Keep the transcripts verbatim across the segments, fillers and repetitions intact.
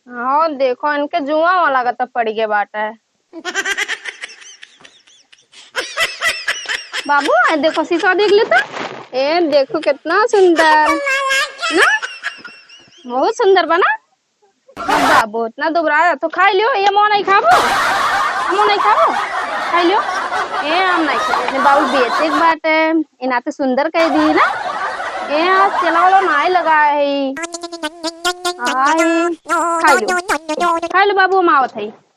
हाँ, देखो, इनके जुआ वाला का तो पड़ गए बाटे। बाबू, आए देखो, शीशा देख लेता। ए, देखो, कितना सुंदर ना, बहुत सुंदर बना। बाबू, इतना दुबरा है, तो खाई लियो। ये मो नहीं खाबो, मो नहीं खाबो, खाई लियो। ए, हम नहीं खाए। बाबू, बेचे के बाटे, इनाते सुंदर कह दी ना। ए, आज चला वाला नाई लगा है। हाय, खाई लो, खाई लो बाबू, हम आवत है।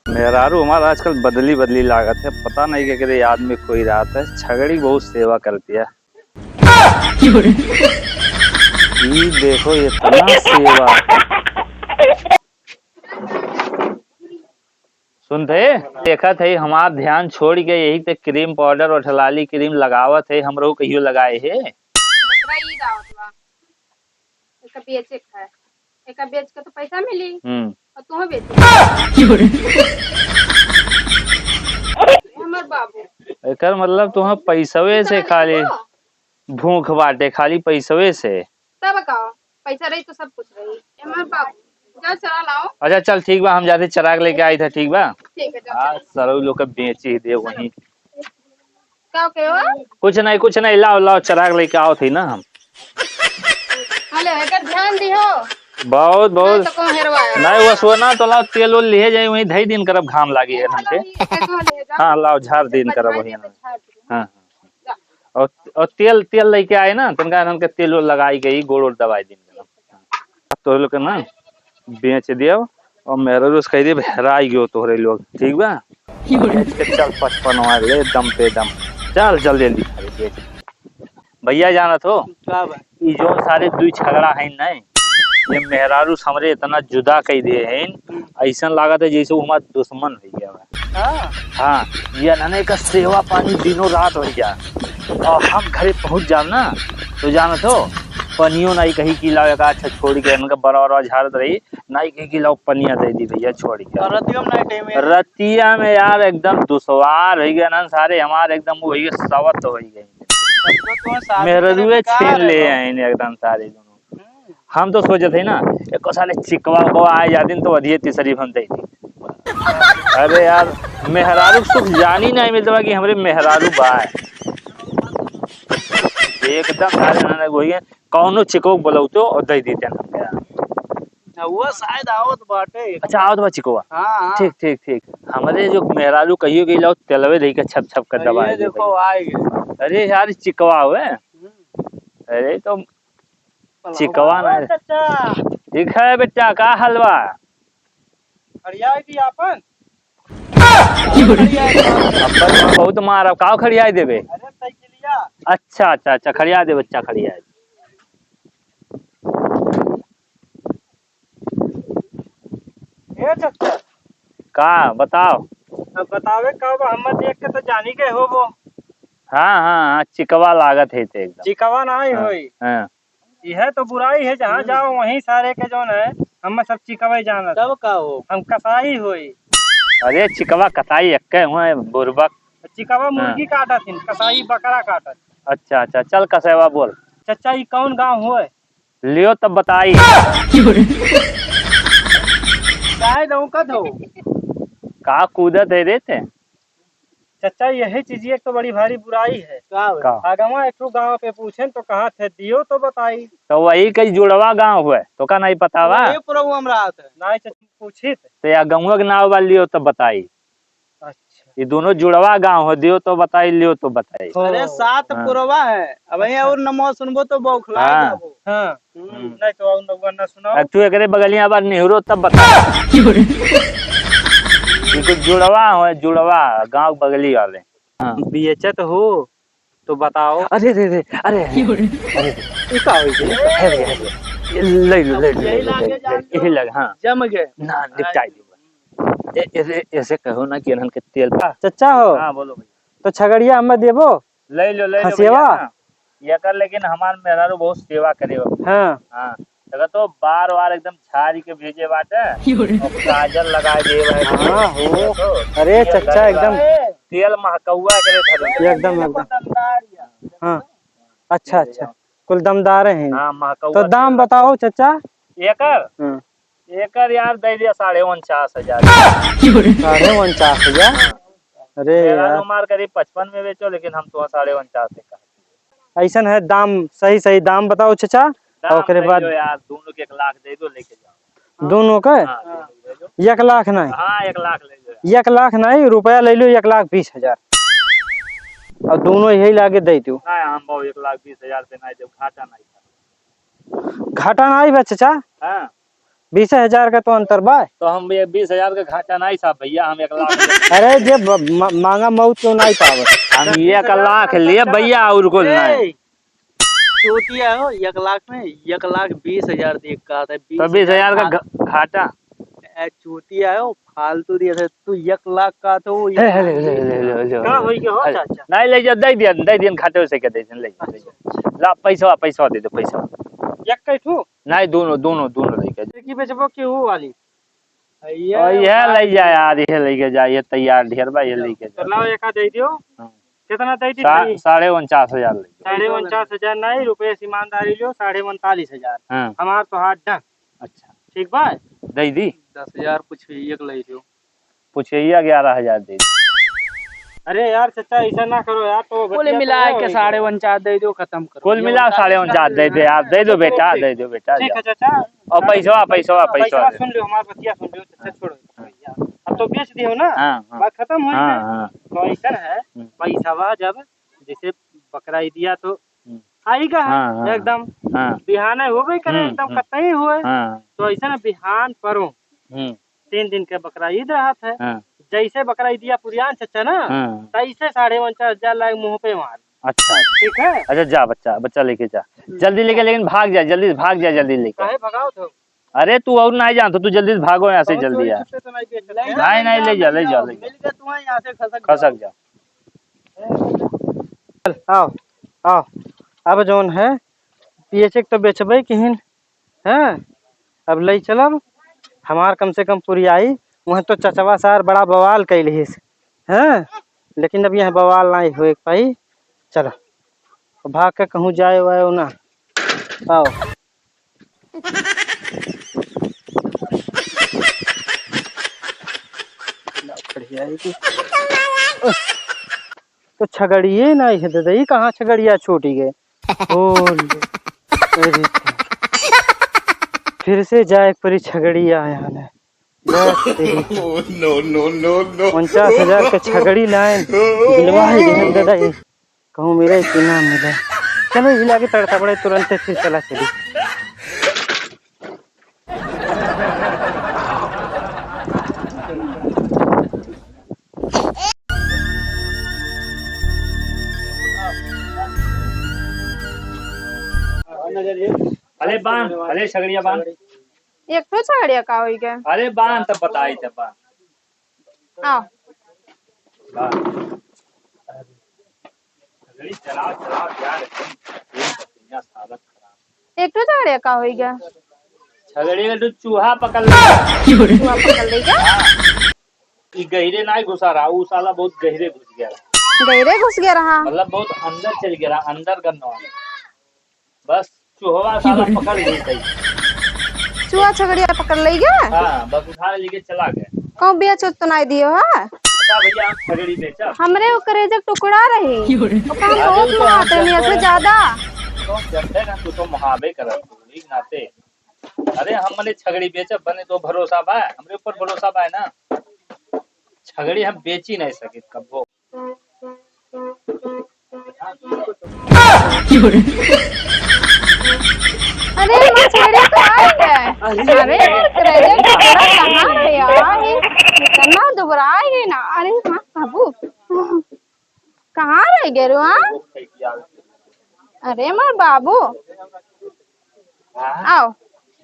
मेहरारू हमार आजकल बदली बदली लागत है, पता नहीं केकरे याद में खोई रहत है। छगड़ी बहुत सेवा करती है। ई देखो, इतना सेवा। सुनत है, देखत है, हमार ध्यान छोड़ के यही पे cream powder और ठलाली cream लगावत है, हमरो कहियो लगाए है। दूसरा ईद आवत बा, एका बेचे के है, एका बेच के तो पैसा मिली, हम्म। और तुहो बेचे। हमार बाबू। एकर मतलब तुहा पैसवे से खाली भूख बाटे, खाली पैसवे से। तब का, पैसा रही तो सब कुछ रही। हमार बाबू, जा चरा लाओ। अच्छा चल ठीक बा, हम जाते चराग लेके आई था, ठीक बा? ठीक है, जा। आज सरऊ लोग के बेची दे वहीं। का के हो? कुछ नहीं, कुछ नहीं, लाओ, लाओ, चराग लेके आओ थी ना हम। हेलो, एकर ध्यान दिहो। बहुत, बहुत। नहीं तो कौन हेरवाए? नहीं, वो सोना तो लाओ, तेल उल लिहे जाए, वहीं धई दिन करब, घाम लागी है हमके। हाँ, लाओ, झाड़ दिन करब वहीं। हाँ, हाँ। और, और तेल, तेल लेके आए ना, तनका इनके तेल उल लगाई गई, गोड़ उड़ दबाई दिन करब। तोहरे लोग के ना बेच दियो और मेहरारू से कह दियो, "हेराई गयो तोहरे लोग," ठीक बा? बेच के चल पचपनवा ले दम पे दम। चल जल्दी जल्दी बेच। भैया जानत हो? का बा? ई जौन सारे दुई छगड़ा है ना, ये मेहरारू से हमरे इतना जुदा कह दिए हैं, ऐसन लागत है जैसे वो हमार दुश्मन हो गया बा। हाँ। हाँ, ये ना, ना, एकर सेवा पानी दिनों रात हो गया। और हम घरे पहुँच जाब ना, तो जानत हो, पनियो नहीं कही कि लाओ एक अच्छा छोड़ के, इनका बड़ा बड़ा झाड़त रही, नहीं कही कि लाओ पनिया दे दी भैया छोड़ के। और रतियो में नहीं टाइम है। रतिया में यार एकदम दुश्वार हो गया ना सारे, हमारे एकदम वो हो गया, सवत हो गए। तो तुम्हें साथ मेहररुए में का छीन ले रहे हो? आइन एकदम सारे दोनों। हम्म। हम तो सोचत है ना, एको साले चिकवा उकवा आ जातिन तो अधिये तीसरी हम दे दी। अरे यार, मेहरारू के सुख जानी नहीं मिलत बा कि हमरे मेहरारू बा। एकदम सारे ना, ना, वही है, कौनो चिको बोलौतो और दे देते हैं। हाँ, वो शायद आवत बाटे। अच्छा, आवत बा चिकवा। हाँ, हाँ। ठीक, ठीक, ठीक। हमरे जो मेहरारू कहियो गई लो, तेलवे दे के छप छप कर दबा ये दे देखो, भाई। आ गए। अरे यार, चिकवा हुए। हम्म। अरे तो चिकवा ना। ओ चाचा। ठीक है बेटा, का हाल बा? खड़ियाई दी आपन। खड़ियाई दी। अब बस बहुत मार, अब का खड़ियाई देबे? अरे साइकिलिया। अच्छा, अच्छा, अच्छा, खड़िया दे बच्चा, खड़िया दे। ए चाचा। का बताओ? अब बतावे का बा, हम देख के तो जानी गए होबो। हाँ, हाँ, हाँ, चिकवा लागत है ते एकदम। चिकवा ना ही हाँ, होई। हाँ। यह तो बुराई है, जहाँ हम्म। जाओ वहीं सारे के जौन है, हम सब चिकवे जानत। तब का हो? हम कसाई होई। अरे चिकवा कसाई एक्के हुए बुरबक। चिकवा मुर्गी हाँ। काटत हिन, कसाई बकरा काटत। अच्छा, अच्छा, चल कसैवा बोल। चचा, ई कौन गाँव होय? लियो तब बताई। काहे लौकत हो? का कूदत है रे ते? चचा, यही चीज एक तो बड़ी भारी बुराई है। का हुआ? का? आगवा एक ठो गाँव पे पूछेन तो कहा थे, "दियो तो बताई।" तो वही कई जुड़वा गाँव हुए, तो का नहीं पता बा? वही पुरवा में रहत है। नहीं चचा, पूछी थे। तो या गौवा के नाव बा, लियो तो बताई। अच्छा। ये दोनों जुड़वा गाँव हो, दियो तो बताई, लियो तो बताई। अरे, सात हाँ। पुरवा है। अब यहीं अच्छा। और नमवा सुनबो तो बौखला हाँ। जाबो। हाँ। हम्म। हम्म। नहीं तो और नमवा ना सुनाओ। अब तू एकरे बगलिया बार निहुरो तब बता। ये तो जुड़वा हो, जुड़वा, गाँव बगली वाले। हाँ। बेचत हो तो बताओ। अरे, अरे, अरे, अरे, अरे, ये का हो गया? अरे, अरे, ये ले लो, ले लो, ले लो, ले लो, यही लगे, हाँ। जम गए। ना, निपटाई दो। ए-, ऐसे, ऐसे कहो ना कि इन्हन के तेल हाँ, चचा हो। हाँ, बोलो भैया। तो छगड़िया हमें देबो? ले लो, ले लो हंसेवा? भैया, हाँ। ये कर, लेकिन हमार मेहरारू बहुत सेवा करे हो। हाँ। हाँ। देखा तो बार बार एकदम झाड़ी के भेजे बाटे। और काजल लगा दे बाटे। हाँ, हो। अरे तेल चचा, लगा एकदम। तेल महकौआ करे धरे। एकदम, एकदम। हाँ। अच्छा, अच्छा। कुल दमदार हैं। हाँ, महकौआ तो दाम तेल। बताओ चचा। एकर? हाँ। एकर यार दे दिया साढ़े उनचास हजार। साढ़े उनचास हजार? हाँ। अरे मेरा यार। हमार करीब पचपन में बेचो, लेकिन हम तो साढ़े उनचास में कहा। ऐसन है, दाम, सही सही दाम बताओ चाचा। दाम ओकरे नहीं बाद जो यार, दोनों के एक लाख दे दो, लेके जाओ। दोनों के? हाँ, दोनों के दे दो। एक लाख नहीं? हाँ, एक लाख ले लो। एक लाख नहीं, रुपया ले लो एक लाख बीस हजार। और दोनों यही लागे दे दो। नहीं, हम भाव एक लाख बीस हजार पे नहीं देब, घाटा नहीं था। घाटा नहीं बा चाचा? हाँ। बीस हजार का तो अंतर बा। तो हम ये बीस हजार का घाटा नहीं था भैया, हम एक लाख ले। अरे जे ब-, म-, मांगा मौत क्यों नहीं पावत? हम एक लाख ले भैया, और कुछ नहीं। ए, चूतिया हो, एक लाख में एक लाख बीस हजार दे का था, तो बीस हजार का घा-, घ-, घाटा। ए, चूतिया हो, फालतू दिए थे तू, एक लाख का तो वो हे, हे, ले, ले, ले, ले, ले, ले। का होई के हो अरे, चाचा? नहीं ले जा, दे दिया, दे दिया, घाटे से के दे दिया, ले जा, ले जा। ला, पैसा, पैसा दे दो, पैसा। एक कई ठू? नहीं, दोनों, दोनों, दोनों लेके जा। की बेचबो की वो वाली? ये और यह वाली। ले जा यार, ये लेके जा, ये तैयार ढेर बा, ये लेके जा। तो लाओ, एक दे दियो। हाँ। कितना दे दी सा-, भाई? साढ़े उनचास हजार ले। साढ़े उनचास हजार नहीं, रुपये से ईमानदारी लो, साढ़े उनतालीस हजार। हाँ। हमार तो हाथ डन। अच्छा। ठीक बा? दे दी। दस हजार कुछ एक ले लो। पूछिए, ग्यारह हजार दे दी। अरे यार चाचा, ऐसा ना करो यार, तो कुल घटिया तो मिला है के भाई। साढ़े उनचास दे दो, खत्म करो। कुल ये मिला उनचास साढ़े उनचास दे दे यार, दे दो बेटा, ठीक। दे दो बेटा, ठीक है जाओ। चाचा। और पैसवा, पैसवा, पैसवा पैसवा दे। सुन लो, हमार बतिया सुन लो, चाचा, हाँ। छोड़ो यार। अब तो बेच दियो ना, हाँ, हाँ। बात खत्म हो हाँ, गई। हाँ। तो ऐसा है, हम्म। पैसवा जब जैसे बकरा ईदिया तो हम्म। आइगा है, हाँ, हाँ। एकदम हाँ। बिहाने होबे करे, हम्म, एकदम हम्म। कतई हुए। हाँ। तो ऐसा ना बिहान परो हम्म। तीन दिन के बकरा ईद रहत है। हाँ। जैसे बकरा ईदिया पुरियान चचा ना, हाँ। तैसे साढ़े उनचास हजार लाग मुँह पे मार। अच्छा। ठीक है? अच्छा, जा बच्चा, बच्चा लेके जा। हम्म। जल्दी लेके, लेकिन भाग जा, जल्दी भाग जा, जल्दी लेके। काहे भगाओ तो? अरे तू और नहीं जानत, तू जल्दी से भागो यहाँ से, बहुत जल्दी चोरी यार। छुपे तो नहीं बेच सकते। नहीं, नहीं, ले जा, ले जा, ले जा। मिल गया तुम्हें यहाँ से खसक खसक जाओ। जा। आओ, आओ। अब जौन है, पियचक तो बेचबे किहिन, हैं? अब लई चलब, हमार कम से कम पुरियाई। वहाँ तो चचवा सार बड़ा बवाल कैल हिस, हैं? लेकिन अब यहाँ बवाल नहीं होए के पाई। चलो, भाग के कहूँ जाए वाए ना। आओ। तो छगड़िए नहीं है दादा, ई कहाँ छगड़िया छूटी गए? ओ ले, अरे, फिर से जाए परी छगड़िया आया ने। बस तेरी। Oh, no, no, no, no। उनचास हजार के छगड़ी लाइन, दिलवा ही देहन दादा ई। कहूँ मिले कि ना मिले। चलो, हिला के तड़का पड़े, तुरंत फिर चला चली। अरे बांध, अरे छगड़िया बांध। एक ठो छगड़िया का होई गए? अरे बांध, तब बताई, तब बांध। आओ। बांध। छगड़ी चलाओ, चलाओ यार, एकदम तेल पसीना, हालत खराब। एक ठो छगड़िया का होई गया? छगड़ी का तो चूहा पकड़ ले। चूहा पकड़ ले क्या? हाँ। ई गहिरे ना घुसा रहा, ऊ साला बहुत गहिरे घुस गया रहा। गहिरे घुस गया रहा? मतलब बहुत अंदर चल गया रहा, अंदर गन्नवा में। बस चूहवा साला पकड़ ली सही। चूहा छगड़िया पकड़ ले गया? हाँ, बस उठा लेके चला गया। कहूँ बेच उच तो नहीं दियो है? अच्छा भैया, हम छगड़ी बेचब। हमरे वो करेजा टुकड़ा रही। ओका हम अरे, बहुत वो तो हम मारते नहीं, ऐसे जानते हैं। ज्यादा। तो जानते ना, तू तो मुहाबे करत हो, ठीक नाते। अरे, हम मने छगड़ी बेचब, बने तो भरोसा बा, हमरे ऊपर भरोसा बा ना। छगड़ी हम बेची नहीं सकित कब्बो। अरे, मछली तो आ गए। अरे, अरे, करेजा टुकड़ा कहाँ है यार? ये इतना दुबरा है ना। अरे, हाँ, बाबू। कहाँ रह गए रो, हाँ? अरे, मोर बाबू। हाँ? आओ,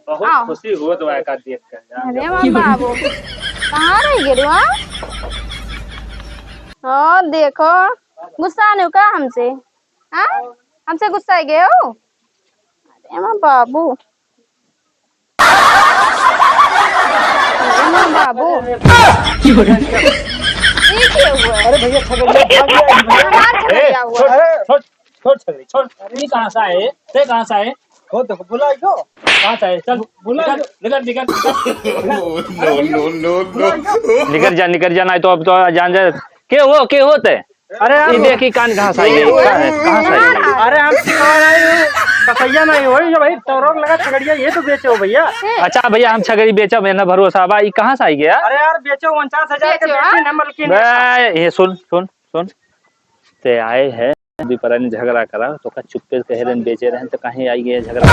बहुत आओ। खुशी हुआ तो एका देख के, जान अरे दो। मोर बाबू, कहाँ रह गए रो, हाँ? ओ, देखो, गुस्सा नहीं का हमसे? हाँ? हमसे गुस्सा गए हो? अरे मोर बाबू। अरे मोर बाबू। ये क्या हुआ? अरे भैया, छगड़िया भाग गया। हमार ए, छगड़िया हुआ। छोड़, छोड़, छोड़ छगड़ी, छोड़। ये कहाँ से आए? ते कहाँ से आए? हो देखो, बुलाई दो। कहाँ से आए? चल, बुला निकल, निकल, निकल, निकल। No, no, no, no। निकल जा, निकल जा, नहीं तो अब तो जान जा। के हो, के हो ते? अरे हम ये देखी कान कहाँ से आई है? कहाँ है? कहाँ से आई है? अरे हम सिखवा नहीं हो, कसैया नहीं हो, ये भाई तोरो लगा छगड़िया, ये तो बेचे हो भैया। अच्छा भैया, हम छगड़ी बेचब, है ना भरोसा बा, ई कहाँ से आई गया? अरे यार बेचो, उनचास हजार के बेचो, बेचे हाँ? न मलकिन। बे, ये सुन, सुन, सुन। ते आए हैं, दुई परानी झगड़ा करा, तो का चुप्पे कहे रहन, बेचे रहन, तो कहीं आई गए झगड़ा।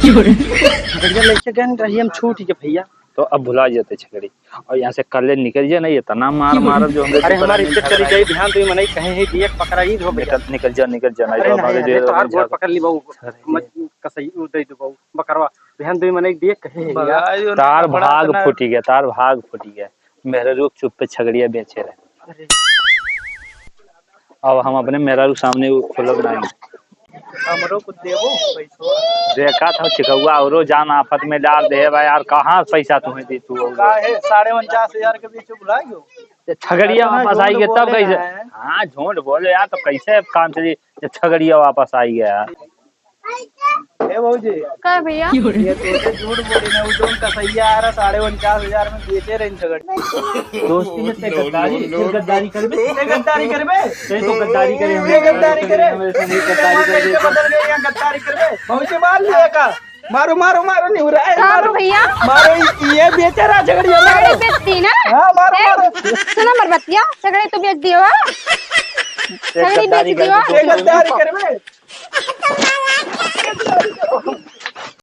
छगड़िया लेके गए रही हम छूट के भैया। तो अब भुला जाते छगड़ी। और यहाँ से कल्ले निकल जाए ना, इतना मार मारब जो हमरे अरे दुई हमारी परानी इज्जत चली झगड़ा जाई, ध्यान दुई मनई कहे है, दिए पकड़ा ही हो भैया। निकल, निकल जा, निकल जा, नहीं अरे तो नहीं, हमारे अरे जो तोहार गोड़ झगड़ा पकड़ ली बाबू, अरे। मत कसई उ दे दो बाबू, बकरवा। ध्यान दुई मनई दिए कहे है भैया। भगाई जो तार ना, भाग पकड़ना। फूटी गया, तार भाग फूटी गया। मेहरारू के चुप्पे छगड़िया बेचे रहे। अरे। अब हम अपने मेहरारू के सामने उ खोलब नहीं। हमरो कुछ देबो पैसो। देखा था चिकौआ औरो जान आफत में डाल दे भाई यार, कहाँ से पैसा तुम्हें दी तू औरो? का है, साढ़े उनचास हजार के बीच भुला गयो। ये छगड़िया अरे वापस आई झूठ गए तब बोले कैसे? ना है। हाँ, झूठ बोले यार, तो कैसे काम चली जब छगड़िया वापस आई गया? ए भौजी, का भैया? ये तो ऐसे झूठ बोली ना, वो जौन कसैया आ रहा, साढ़े उनचास हजार में बेचे रहे छगड़ी। दोस्ती में ते गद्दारी, फिर गद्दारी करबे? ते गद्दारी करबे? ते तो गद्दारी करे, ते गद्दारी करे। हमें ऐसे नहीं गद्दारी करबे। बदल गए, यहाँ गद्दारी करबे। भौजी मार लिया का? मारो, मारो, मारो, निहुरा है, मारो मारो। भैया। मारो, ये बेचे रहा छगड़िया, मारो। छगड़ी बेच दी ना? हाँ, मारो, ए, मारो। सुना मर बतिया, छगड़ी तो बेच दियो, हाँ? छगड़ी बेच दियो। ते गद्दारी करबे?